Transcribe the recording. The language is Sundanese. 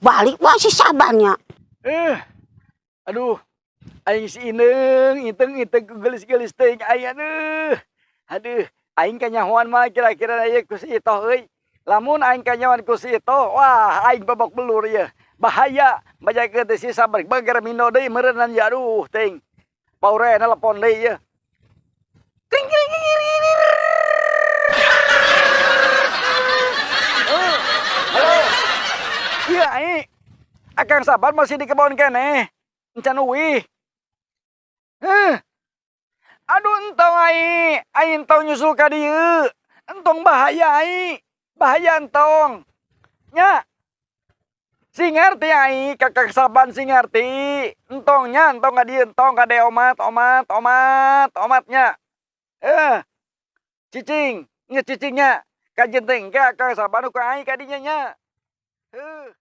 Balik wae si Sabannya. Eh. Aduh. Aing si Ineng, iteng iteng ku geulis-geulis teuing aing, aduh. Aduh, aing kanyahoan mah kira-kira ieu ku si Itoh euy. Lamun aing kanyahoan ku si Itoh, wah, aing babak belur ieu. Bahaya, bajakeun teh si Sabar bager mindo deui meureunnan ya, aduh teuing. Paure nelpon deui ieu. Kring kring kring kring. Halo. Iya, aing. Akang Sabar masih di kebon keneh. Encan uwih. Heh. Aduh, entong ai. Ai entong nyusul ka dieu. Entong, bahaya ai. Bahaya entong. Nya. Sing ngerti ai, Kakak Saban sing ngerti. Entong nya, entong ka dieu, entong ka omat, omat, omat, omatnya. Eh. Cicing, nya cicingnya. Kajen teh engke Akang Saban ku ai ka dinya nya. Heuh.